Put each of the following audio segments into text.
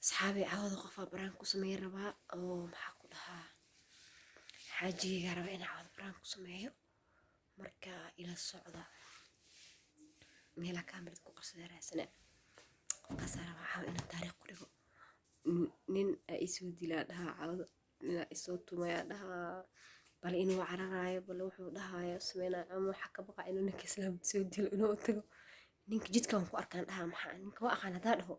Asxaabi, cawada qofaa prank ku sameyn rabaa oo maxaa ku dhahaa, xaajigayga raba inaa cawada prank ku sameeyo. Marka ila socda, meelaa kaamirada ku qarsadaa raadsana. Qofkaasaa rabaa caawa inaan taariikh ku dhigo. Nin aa isoo dilaa dhahaa, cawada ninaa isoo tumayaa dhahaa, bal inuu cararaayo, bal wuxuu dhahaayo sameynaayo, ama waxaa ka baqa inuu ninka islaamta soo dilo, inuu tago ninka jidkaan ku arkaan dhahaa. Maxaa ninka waa aqaan haddaa dhaho,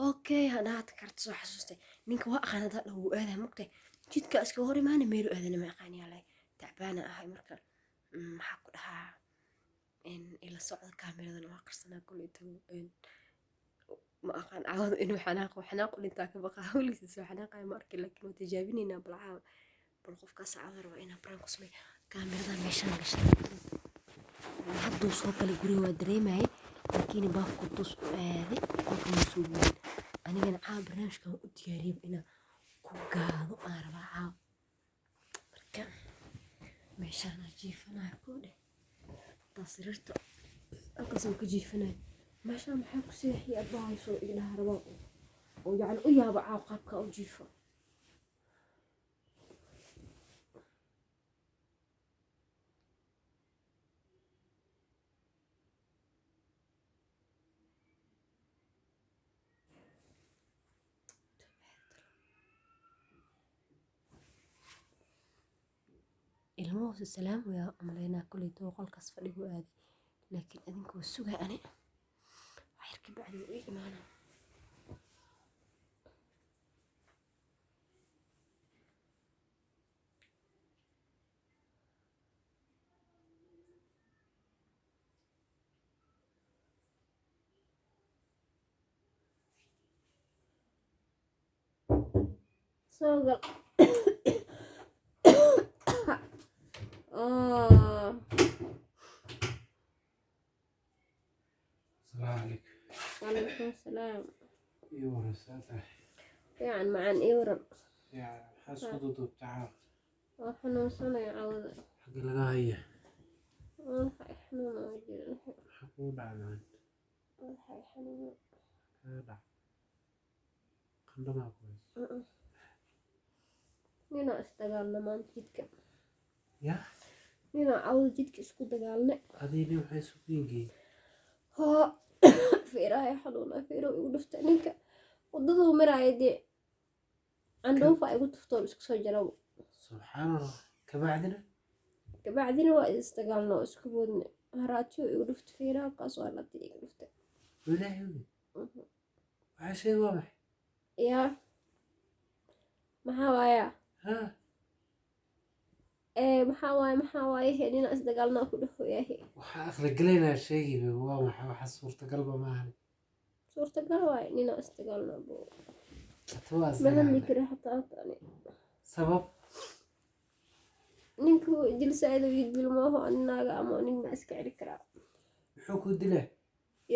okay, hadhaa hadda karta soo xasuustay, ninka waa aqaan haddaa dhaho, wuu aadaa mugtay jidka iska hor imaana, meelu aadana ma aqaan, yaalay tacbaana ahay. Marka maxaa ku dhahaa, ila socda, kaamiradana waa qarsanaa. Kuleyto ma aqaan caawada inuu xanaaqo, xanaaqo dhintaa ka baqa, weligiisa soo xanaaqayo ma arkin, laakiin waa tijaabinaynaa. Bal caawa, bal qofkaas caawada rabaa inaan prank ku sameeyo. Kaamiradan meeshaan gashay, hadduu soo galay guriga waa dareemayay, laakiin baafku tus u aaday, qolka ma soo gelin. Anigana caawa barnaamijkan u diyaariyay inaan ku gaado aan rabaa caawa. Marka meeshaan jiifanaya ku dheh, hataa sariirta halkaasaan ka jiifanaya. Meeshaan maxaa ku seexiyay aabbahay soo idhaha rabaa oo yacni u yaabo caawa qaabka u jiifo. Ilmahoose salaam wayaa umaleynaa, koleyto qolkaas fadhigu aaday, laakiin adinka waa sugaa ani wax yar ka bacdi wuu ii imaanaa. Soo gal. Asalaamu calaykum. Calaykum salaam. Iyo waraysaa tahay? Fiican macaan, ii waran. Fiican. Maxaa isku duuduubtay caawa? Waa xanuunsanaya cawada. Xagga laga haya? Madaxa i xanuunaya jira. Maxaa kugu dhacay macaan? Madaxa i xanuuna. Kaga dhac qandho maa ku hayso? Ninaa isdagaalna maanta jidka. Yaa? Ninaa cawada jidka isku dagaalne. Adiina waxay isu geengeen? Haa, feeraha i xanuunaa, feeruhu igu dhuftay ninka wadaduu maraaya, dee candhuufa igu tuftoo isku soo jarabo. Subxaan Allah, kabacdina? Kabacdina waa isdagaalna oo isku boodne, haraatiyo igu dhuftay feeraha, halkaas waa lati igu dhuftay. Ilaahay ogi. Waxaa sheeg waa maxay? Yaa, maxaa waaya? Haa. Ee, maxaa waaye, maxaa waaye he, ninaa isdagaalnaa ku dhahoyaahe. Waxaa aqli galaynaa sheegiba waa maxay? Waxa suurtagalba maahan. Suurtagal waaye, ninaa isdagaalnaa bo. Hata waa Ma hadli isdagaalnay kari xataa hata ani. Sabab? Ninku dil saaid ii dil maaho, ani naaga ama nin ma iska celi karaa? Muxuu kuu dilaa?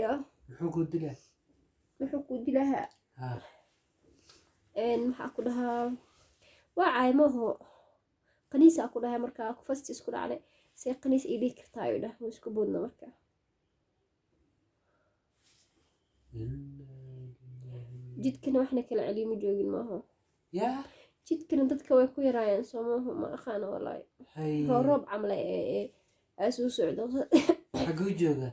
Yaa? Muxuu kuu dilaa? Muxuu ku dilahaa? Haa. Maxaa ku dhahaa, waa caay maaho, qaniisaa ku dhahay. Markaa fasti isku dhacday, see qaniis ii dhihi kartaa ayuu dhah, waa isku boodna marka. Jidkana waxna kala celiyo ma joogin maaho. Yaa? Jidkana dadka way ku yaraayeen soo maaho, ma aqaano walaahi. Hay. Roob camle ee aa soo socdo. Xaguu jooga?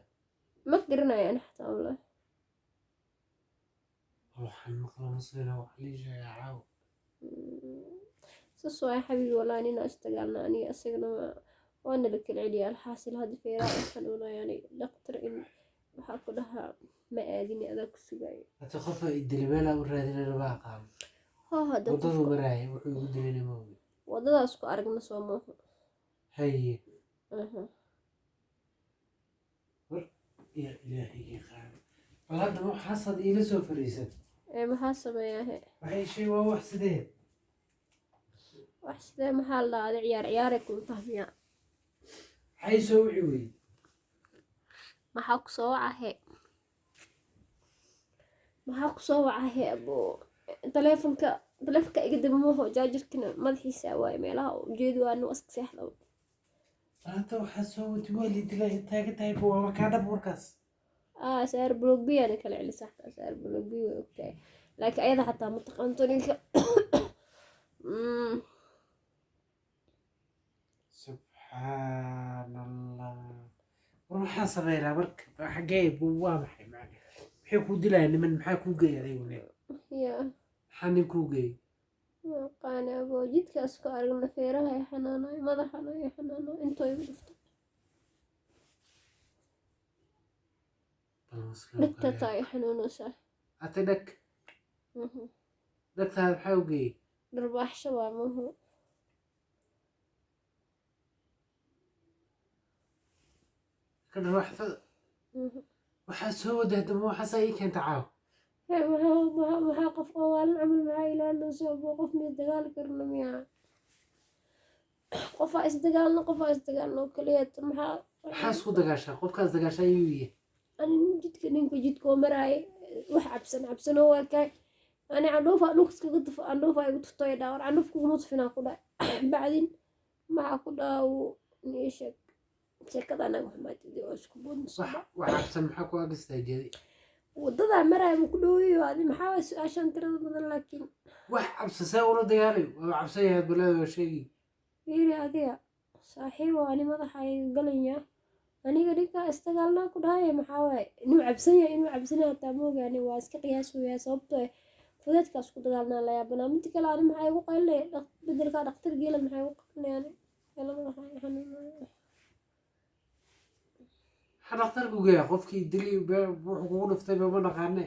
Ma garanayo ani xataa walaahi. Waxaan maqla muslina wax lii sheegaa caawa. Saas waay xabiibi, walaahi ninaa isdagaalna aniga isagana waa nala kala celiya. Alxaasil hadda feeraha i xanuunaya, ani dhaqtar in waxaa ku dhahaa ma aadini, adaa ku sugaayo. Hata qofa idili meelaa u raadinana ma aqaano. Haa, hadda waddaduu qofka maraayay wuxuu igu dilayna ma ogi. Waddadaas ku aragna soo maaha. Haye. Aha. War ya ilaahaygi qaado, bal hadda waxaasaad iila soo fariisan. Ee, maxaa sameeyaa he? Waxay shay waa wax sidee? Wax sidee maxaa la dhahaa, ciyaar ciyaaray kula tahay miyaa? Maxay soo wici weyey? Maxaa ku soo waca he? Maxaa ku soo waca he? Abo, taleefonka iga daba maho, jaajarkana madaxiisa waaye, meelaha ujeedi waa nu iska seexdaba. Hadda waxaa soo wadi waa lii dilay taagan tahay waaba kaa dhab warkaas. Ah, saar blog B ana kala celisa xataa, saar blog B way ogtahay. Laakiin ayada xataa ma taqaanto ninka. Subxaan Allah, war maxaa sameynaa marka? Xagee waa maxay? Maxay kuu dilaya niman? Maxaa kuu geeyay adigu nin? Ya. Maxaa nin kuu geeyay? Maqaani abo, jidkaas ku aragna, feeraha ay xanaanayo, madaxana ay xanaanayo, intoo igu dhufto. Bal muslimka Dhegta ayaa. Taa ay xanuunaysaa. Ate dheg. Dhegtaada maxaa u geeyay? Dharbaaxsho waa mahu. Ka dharwaxtada. Waxaa soo waday haddaba, waxaasaa ii keenta caaw. Hee, maxaa qof oo waalin camal maxaa ilaalinaysa abo? Qof miya dagaali karna miyaa? Qofaa isdagaalno, qofaa isdagaalno oo kaliya maxaa? Maxaa isku dagaashaa? Qofkaas dagaashaa ayuu yahay? Ani jidka, ninka jidka oo maraayay, wax cabsan cabsanoo waa kaay. Ani candhuufa dhulka iskaga tufo, candhuufa igu tuftay, dhaawar candhuuf kuguma tufinaa ku dhahay. Bacdin maxaa ku dhaha, uu ii sheeg sheekada anaga xumaatidii oo isku boodnayso. Wax cabsan maxaa ku ag istaajeeday? Wadadaa maraaya ma ku dhaweeyo. Adi maxaa waay su-aashan tirada badan laakiin? Wax cabsan see ula dagaalay? Waa cabsan yahay balaada, waa sheegi. Fiiri adiga saaxiibo, ani madaxa iga galaya. Aniga ninkaa isdagaalnaa ku dhahay, maxaa waaye inuu cabsan yahay? Inuu cabsan yahay hataa ma ogaani, waa iska qiyaasooyaa, sababtoo ah fudeedkaas ku dagaalnaa la yaabanaa. Midda kale, ani maxaa igu qaylinaya? Bedelkaa dhaktar geela maxaa igu qaylinaya? Ani ela madaxa i xanuunaya. Maxaa dhakhtarku geeya? Qofkii dili wuxuu kugu dhiftay ma naqaane.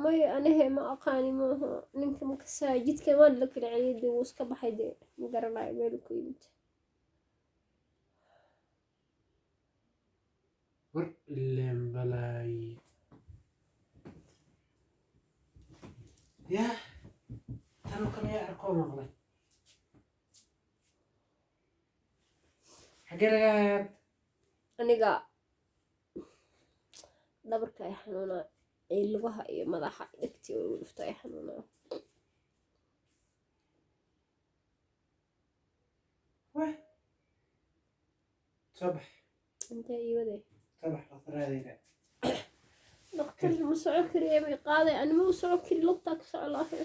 May, anihe ma aqaani maaha ninka makasaa. Jidka waan la kala celiyay dee, wuu iska baxay dee, ma garanayo meel ku yimid. War ileen balaay yah, tanoo kale yaa arkoo maqlay? Xaggee laga hayaa? Aniga dhabarka ay xanuunaa ee lugaha iyo madaxa, dhegtii oo igu dhufta ay xanuunaa. Wah, soo bax. Intee ii waday? Soo bax, dhakhtar. Dhaktar ma soco kari, may qaaday? Ani ma u soco kari, lugtaa ka soco lahay.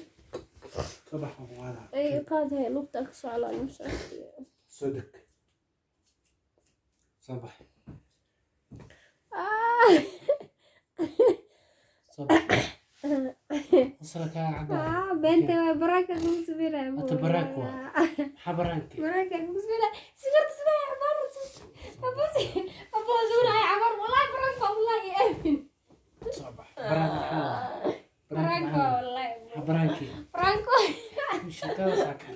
Soo bax, waan ku qaadaa. Ay qaaday, lugtaa ka soco lahay, ma soco kari. Soo deg, soo bax. Ah! Soo bax, qosla kaa caddaa. Ah, beenta waa baraanka kugu sameynaya. Hata baraanka waa. Maxaa baraanka? Baraanka kugu sameynaya. Sigarta sameeya, cabaar aboo suunaya cabaar, wallahi baraanka, wallahi aamin. Soo bax. Baraanka maxaa waa? Baraanka Baraanka maxaa waa? wallahi. Maxaa baraankii? Baraanka. Sheekada saaka.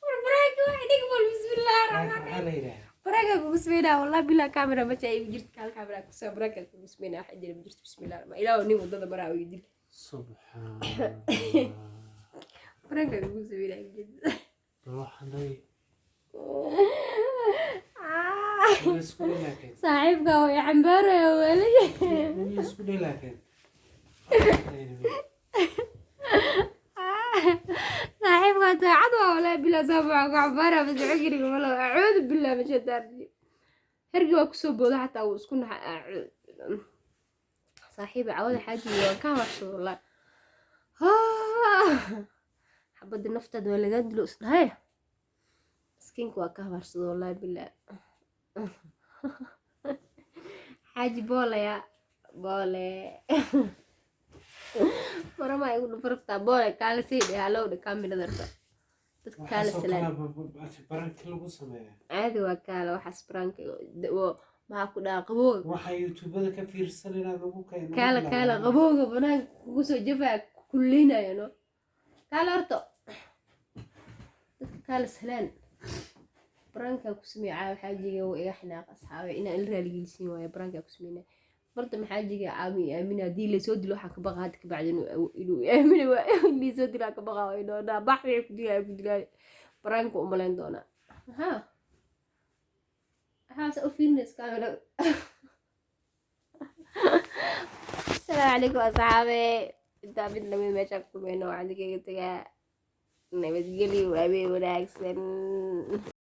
War baraanka waa idig bal, bismillah. Baraanka maxaa la yidhahdaa? Baraanka kugu sameynaya, wallahi bilaa kaamera ma jaa igu jirto, kaal kaamera ku soo baraanka kugu sameynaya, waxa jira ma jirto, bismillah. Ma ilaahu nin wadada maraa oo idil. Subxaan Allah. Baraanka kugu sameynaya jirto. Bal waxaan day Ah. la isku dheelaakeed. Saaxiibka way cambaaraya weli. Nin la isku dheelaakeed. Saaxiibka daacad waa, walaahi bilaa saab waxaa ku cambaaraya masocogiriga malo, acuudu billah ma shaytaan rajiim. Hergi waa kusoo booda xataa wuu isku naxay, acuudu. Saaxiiba cawada xaajiga waan ka habarsada wallahi. Xabadda naftaada waa lagaa dilo isdhahay. Miskiinka waa ka habarsada wallahi bilaa. Xaaji boolaya boole. Marama igu dhufartaa boole, kaala sii dhe halow dhe kaamirada rabta. Dadka kaala Waxaasoo salaan. kale baraanka lagu sameeyaa. Caadi waa kaala waxaas baraanka maxaa ku dhaha qabowga. Waxaa youtubada ka fiirsan inaad ugu keeno. Kaala kaala qabowga banaanka kugu soo jafaya kuleynayo no. Kaala horta dadka kaala salaan. Baraankaa ku sameeya caawa xaajiga wuu iga xanaaq asxaabe, inaan ila raaligelisin waayo baraankaa ku sameynaya. Marta maxaajiga caami i aamina, haddii laysoo dilo waxaan ka baqa hadda kabacdi inuu i aamini waayo, in laysoo dilaa ka baqa way doonaa, bax wixii ku dilaayo ku dilaayo, baraanka u malayn doonaa. Maxaa maxaase u fiirinaysa kaamirada? Asalaamu calaykum asxaabe, intaa mid lamid meeshaan ku kulmayno, waxaan idinkaga tegaa nabadgelyo, habeen wanaagsan.